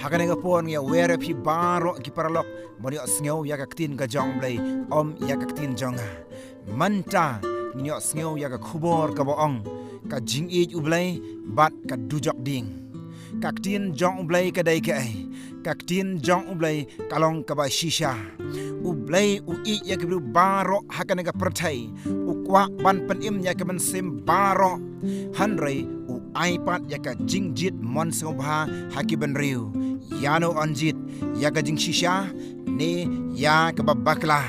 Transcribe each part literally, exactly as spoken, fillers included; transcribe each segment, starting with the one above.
Ha kane ka por ngi ïa wer ïa phi baroh ki paralok ban ïohsngew ïa ka ktien ka jong U Blei, ym ïa ka ktien jong nga. Mynta ngin ïohsngew ïa ka khubor kaba ong ka jingïeit U Blei bad ka dujok ding. Ka ktien jong U Blei ka dei kaei? Ka ktien jong U Blei ka long kaba shisha. U Blei u ïeit ïa ki briew baroh ha kane ka pyrthei. U kwah ban pynim ïa ki mynsiem baroh. Hynrei u ai pat ïa ka jingjied mon sngewbha ha ki bynriew. Ïano yn jied, ïa ka jingshisha ne ïa kaba bakla?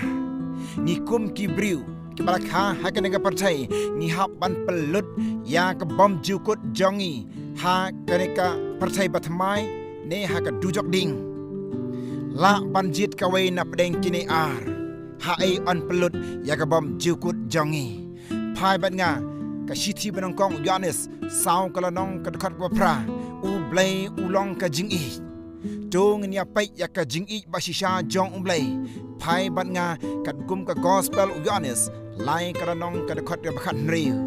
Ngi kum ki briew kiba la kha ha kane ka pyrthei, ngi hap ban pynlut ïa ka bymjukut jong ngi ha kane ka pyrthei bathymmai ne ha ka dujok ding. Lah ban jied kawei na pdeng kine ar. Haei yn pynlut ïa ka bymjukut jong ngi? Phai bad nga, ka shithi ba nyngkong u Ïoannis, saw ka lynnong ka dkhot kaba phra. U Blei u long ka jingïeit. To ngin ïa peit ïa ka jingïeit ba shisha jong U Blei. Phai bad nga katkum ka gospel u Ïoannis, lai ka lynnong ka dkhot kaba khathynriew.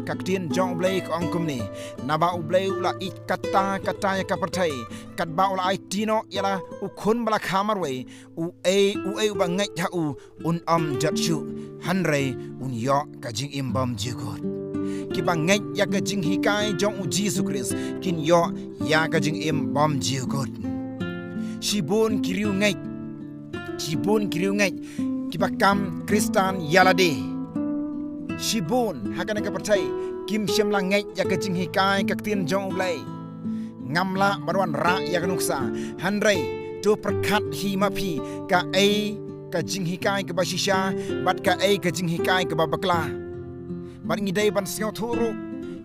Ka ktien jong U Blei ka ong kumne: Naba U Blei u la ïeit katta katta ïa ka pyrthei, katba u la aiti noh ïa la u khun ba la kha marwei, uei uei uba ngeit ha u un ym jot shuh, hynrei un ïoh ka jingim bymjukut. Kiba ngeit ïa ka jinghikai jong U Jisu Khrist kin ïoh ïa ka jingim bymjukut. Shibun ki riewngeit, shibun ki riewngeit kiba kam Khristan ïa lade. Shibun ha kane ka pyrthei kim shym la ngeit ïa ka jinghikai ka ktien jong U Blei. Ngam lah ban wanrah ïa ka nuksa, hynrei to pyrkhat hi ma phi, kaei ka jinghikai kaba shisha bad kaei ka jinghikai kaba bakla. Bad ngi dei ban sngewthuh ruh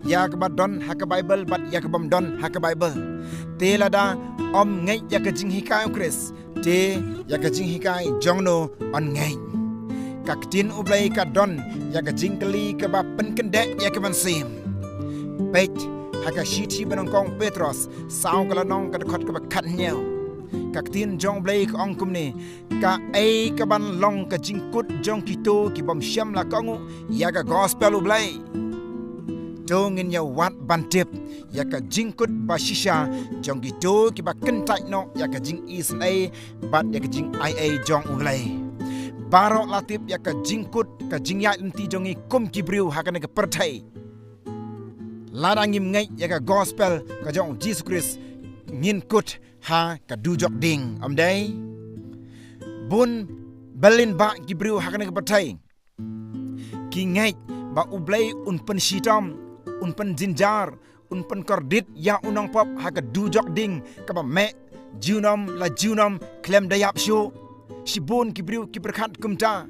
ïa kaba don ha ka Baibl bad ïa kabym don ha ka Baibl. Te lada ym ngeit ïa ka jinghikai U Khrist, te ïa ka jinghikai jongno yn ngeit? Ka ktien U Blei ka don ïa ka jingkylli kaba pynkyndeh ïa ka mynsiem. Peit ha ka shithi ba nyngkong Petros, saw ka lynnong ka dkhot kaba khathynñiew. Ka ktien jong U Blei ka ong kumne: Kaei kaban long ka jingkut jong kito ki bym shym la kohnguh ïa ka gospel U Blei? To ngin ïa wad ban tip ïa ka jingkut ba shisha jong kito kiba kyntait noh ïa ka jingisynei bad ïa ka jingaiei jong U Blei. Baroh la tip ïa ka jingkut, ka jingïaid lynti jong ngi kum ki briew ha kane ka pyrthei. Lada ngim ngeit ïa ka gospel ka jong U Jisu Khrist, ngin kut ha ka dujok ding, ym dei? Bun byllien bah ki briew ha kane ka pyrthei ki ngeit ba U Blei un pynshitom, un pynjynjar, un pynkordit ïa u nongpop ha ka dujok ding kaba meh junom la junom khlem da ïap shuh. Shibun ki briew ki pyrkhat kumta.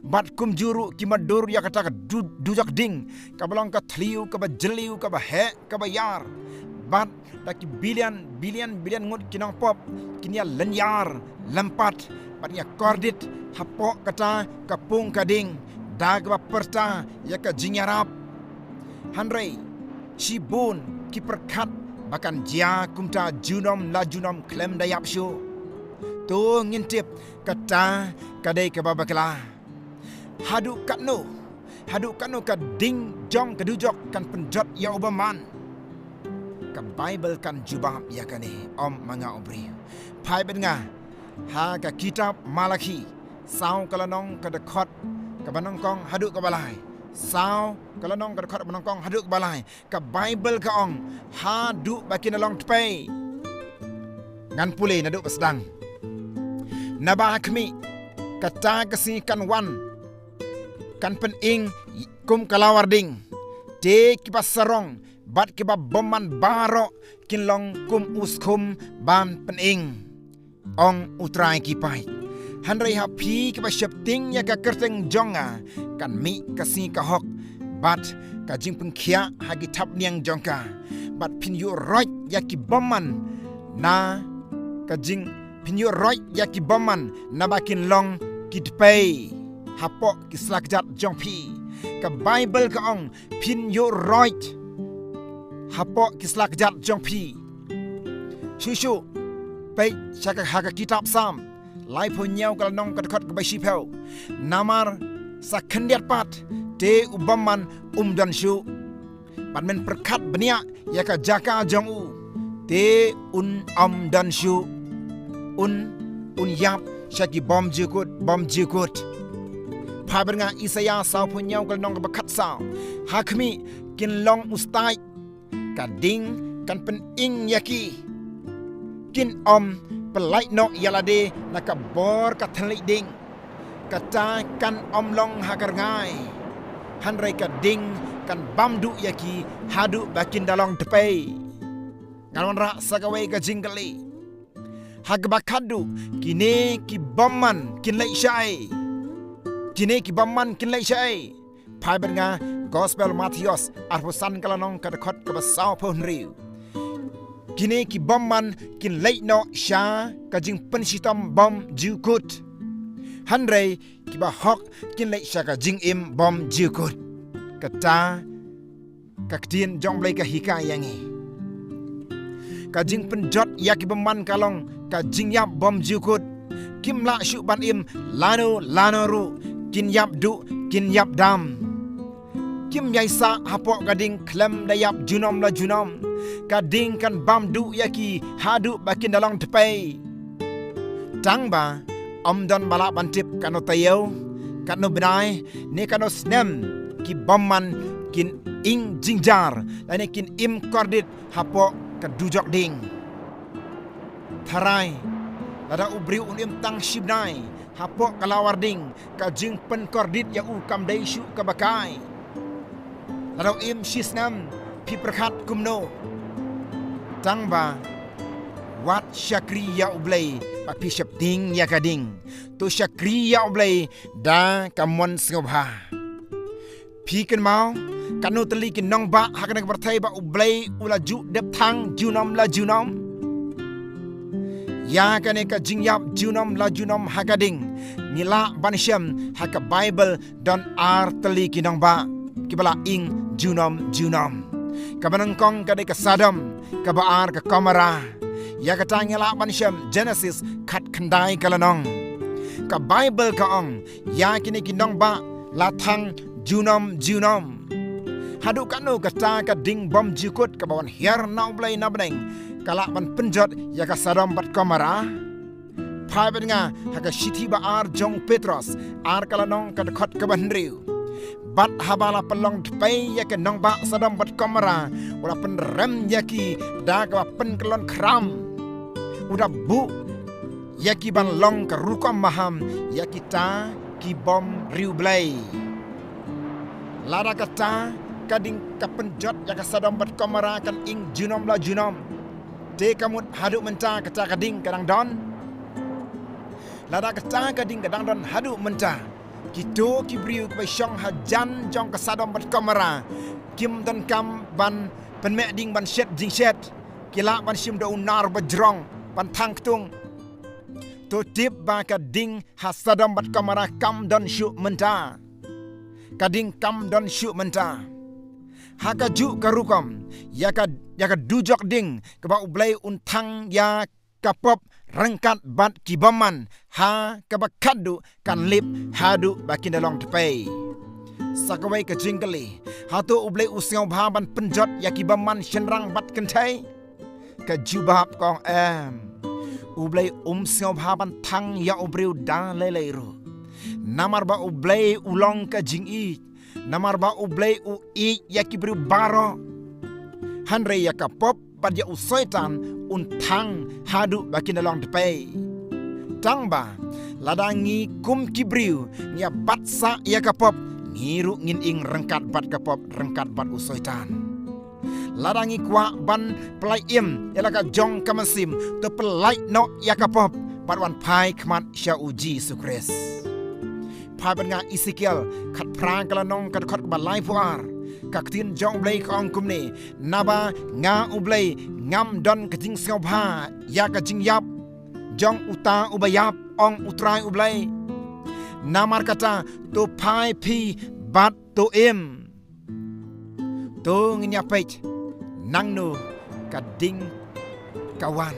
Bad kumjuh ruh ki mutdur ïa kata ka du-, dujok ding, kaba long ka thliew kaba jylliew, kaba heh, kaba ïar. Bad da ki billion billion billion ngut ki nongpop kin ïa lynñiar lympat bad ïa kordit hapoh kata ka pung ka ding da kaba pyrta ïa ka jingïarap. Hynrei shibun ki pyrkhat ba kan jia kumta junom la junom khlem da ïap shuh. To ngin tip, kata ka dei kaba bakla. Haduh katno, haduh katno ka ding jong ka dujok kan pynjot ïa u bymman? Ka Baibl kan jubab ïa kane, ym ma nga u briew. Phai bad nga ha ka kitab Malakhi, saw ka lynnong ka dkhot kaba nyngkong haduh kaba lai. Saw ka lynnong ka dkhot kaba nyngkong haduh kaba lai. Ka Baibl ka ong, haduh ba kin long tpei. Ngan pule naduh ba sdang. Naba ha khmih, kata ka sngi kan wan, kan pyning kum ka lawar ding. Te kiba sarong bad kiba bymman baroh kin long kum u skhum ban pyning, ong U Trai ki paid. Hynrei ha phi kiba sheptieng ïa ka kyrteng jong nga, kan mih ka sngi ka hok bad ka jingpynkhiah ha ki thapniang jong ka. Bad phin ïuh roit ïa ki bymman na ka jing, phin ïuh roit ïa ki bymman naba kin long ki tpei hapoh ki slajat jong phi. Ka Baibl ka ong, phin ïuh roit hapoh ki slajat jong phi. Shuh shuh, peit sha ka, ha ka kitab Salm laiphew hynñiew ka lynnong ka dkhot kaba shiphew. Namar sa khyndiat pat te u bymman um don shuh. Bad men pyrkhat bniah ïa ka jaka jong u. Te un ym don shuh. Un, un ïap sha ki bymjukut, bymjukut. Phai bad nga Isaïah sawphew hynñiew ka lynnong kaba khatsaw. Ha khmih, kin long u stait. Ka ding kan pynïeng ïa ki. Kin ym pyllait noh ïa lade na ka bor ka thylliej ding. Kata kan ym long ha ka rngai. Hynrei ka ding kan bam duh ïa ki haduh ba kin da long tpei. Ngan wanrah sa kawei ka jingkylli. Ha kaba khatduh, kine ki bymman kin leit shaei? Kine ki bymman kin leit shaei? Phai bad nga Gospel Mathaios arphew san ka lynnong ka dkhot kaba sawphew hynriew. Kine ki bymman kin leit noh sha ka jingpynshitom bymjukut. Hynrei kiba hok kin leit sha ka jingim bymjukut. Kata ka ktien jong U Blei ka hikai ïa ngi. Ka jingpynjot ïa ki bymman ka long ka jingïap bymjukut. Kim lah shuh ban im lano lano ruh, kin ïap duh, kin ïap dam. Kim ïai sah hapoh ka ding khlem da ïap junom la junom. Ka ding kan bam duh ïa ki haduh ba kin da long tpei. Tang ba ym don ba lah ban tip katno taïew, katno bnai, ne katno snem ki bymman kin ïeng jynjar lane kin im kordit hapoh ka dujok ding. Tharai, lada u briew un im tang shi bnai hapoh ka lawar ding, ka jingpynkordit ïa u kam dei shuh kaba kai. Lada u im shi snem, phi pyrkhat kumno? Tang ba wat shakri ïa U Blei ba phi sheptieng ïa ka ding. To shakri ïa U Blei da ka mon sngewbha. Phi kynmaw katno tylli ki nongbah ha kane ka pyrthei ba U Blei u la ju dep thang junom la junom? Ïa kane ka jingïap junom la junom ha ka ding, ngi lah ban shem ha ka Baibl don ar tylli ki nongbah kiba la ïeng junom junom. Kaba nyngkong ka dei ka Sodom, kaba ar ka Gomorrah. Ïa kata ngi lah ban shem Genesis khatkhyndai ka lynnong. Ka Baibl ka ong, ïa kine ki nongbah la thang junom junom. Haduh katno kata ka ding bymjukut kaba wan hiar na U Blei na bneng ka lah ban pynjot ïa ka Sodom bad Gomorrah? Phai bad nga ha ka shithi ba ar jong Petros, ar ka lynnong ka dkhot kaba hynriew. Bad haba la pynlong tpei ïa ka nongbah Sodom bad Gomorrah, u la pynrem ïa ki da kaba pynkyllon khram. U da buh ïa ki ban long ka rukom maham ïa kita ki bym riewblei. Lada kata ka ding ka pynjot ïa ka Sodom bad Gomorrah kan ïeng junom la junom, te ka mut haduh mynta kata ka ding ka dang don? Lada kata ka ding ka dang don haduh mynta, kito ki briew kiba shong hajan jong ka Sodom bad Gomorrah kim donkam ban pynmeh ding ban shet jingshet. Ki lah ban shim da u nar ba jrong ban thang ktung. To tip ba ka ding ha Sodom bad Gomorrah kam don shuh mynta. Ka ding kam don shuh mynta. Ha kajuh ka rukom, ïa ka, ïa ka dujok ding kaba U Blei un thang ïa ka pop ryngkat bad ki bymman ha kaba khatduh kan lip haduh ba kin da long tpei. Sa kawei ka jingkylli, hato U Blei u sngewbha ban pynjot ïa ki bymman shynrang bad kynthei? Ka jubab ka ong em. U Blei um sngewbha ban thang ïa u briew da lei lei ruh. Namar ba U Blei u long ka jingïeit. Namar ba U Blei u ïeit ïa ki briew baroh. Hynrei ïa ka pop bad ïa u Soitan un thang haduh ba kin da long tpei. Tang ba lada ngi kum ki briew ngi ïa bat sah ïa ka pop, ngi ruh ngin ïeng ryngkat bad ka pop, ryngkat bad u Soitan. Lada ngi kwah ban pyllait im ïa la ka jong ka mynsiem, to pyllait noh ïa ka pop bad wan phai khmat sha u Jisu Khrist. Phai bad nga Esekiel khatphra ka lynnong ka dkhot kaba laiphew ar. Ka ktien jong U Blei ka ong kumne, naba nga U Blei ngam don ka jingsngewbha ïa ka jingïap jong uta uba ïap, ong U Trai U Blei. Namar kata to phai phi bad to im. To ngin ïa peit nangno ka ding ka wan.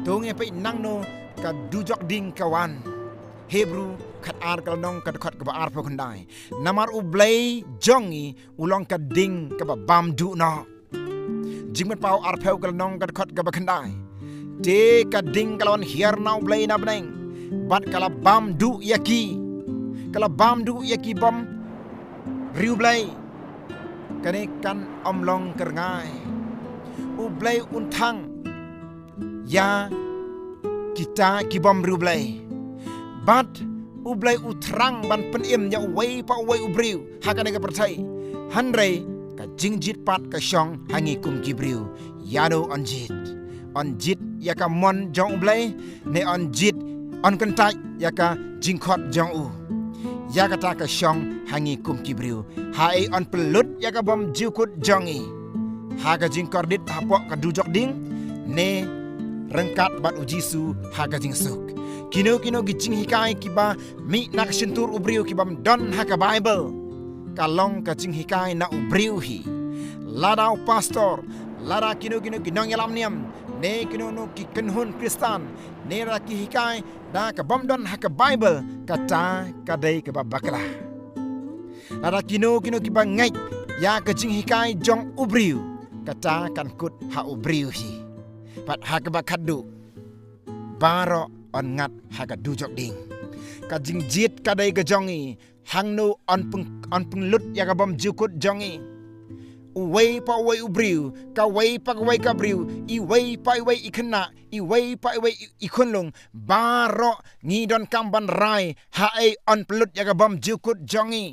To ngin ïa peit nangno ka dujok ding ka wan. Hebru khatar ka lynnong ka dkhot kaba arphew khyndai. Namar U Blei jong ngi u long ka ding kaba bam duh noh. Jingmut paw arphew ka lynnong ka dkhot kaba khyndai. Te ka ding ka la wan hiar na U Blei na bneng, bad ka la bam duh ïa ki, ka la bam duh ïa ki bym riewblei. Kane kan ym long kyrngai. U Blei un thang ïa kita ki bym riewblei. Bad U Blei u thrang ban pynim ïa uwei pa uwei u briew ha kane ka pyrthei. Hynrei ka jingjied pat ka shong ha ngi kum ki briew. Ïano yn jied? Yn jied ïa ka mon jong U Blei, ne yn jied, yn kyntait ïa ka jingkhot jong u? Ïa kata ka shong ha ngi kum ki briew. Ha ei yn pynlut ïa ka bym jukut jong ngi? Ha ka jingkordit hapoh ka dujok ding, ne ryngkat bad U Jisu ha ka jingsuk? Kino kino ki jinghikai kiba mih na ka shyntur u briew ki bym don ha ka Baibl, ka long ka jinghikai na u briew hi. Lada u pastor, lada kino kino ki nongïalam niam, ne kino kino ki kynhun Khristan, ne lada ki hikai da ka bym don ha ka Baibl, kata ka dei kaba bakla. Lada kino kino kiba ngeit ïa ka jinghikai jong u briew, kata kan kut ha u briew hi. Bad ha kaba khatduh, baroh yn ngat ha ka dujok ding. Ka jingjied ka dei ka jong ngi. Hangno yn pyn, yn pynlut ïa ka bym jukut jong ngi? Uwei pa uwei u briew, kawei pa kawei ka briew, iwei pa iwei i khynnah, iwei pa iwei i, i khunlung, baroh ngi donkam ban rai ha ei yn pynlut ïa ka bym jukut jong ngi.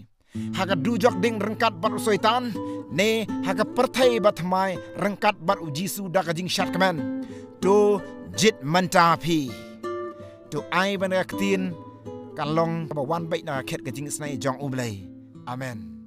Ha ka dujok ding ryngkat bad u Soitan, ne ha ka pyrthei bathymmai ryngkat bad U Jisu da ka jingshad kmen? To jied mynta phi. To ai ban ka ktien kan long kaba wan beit na ka khet ka jingisynei jong U Blei. Amen.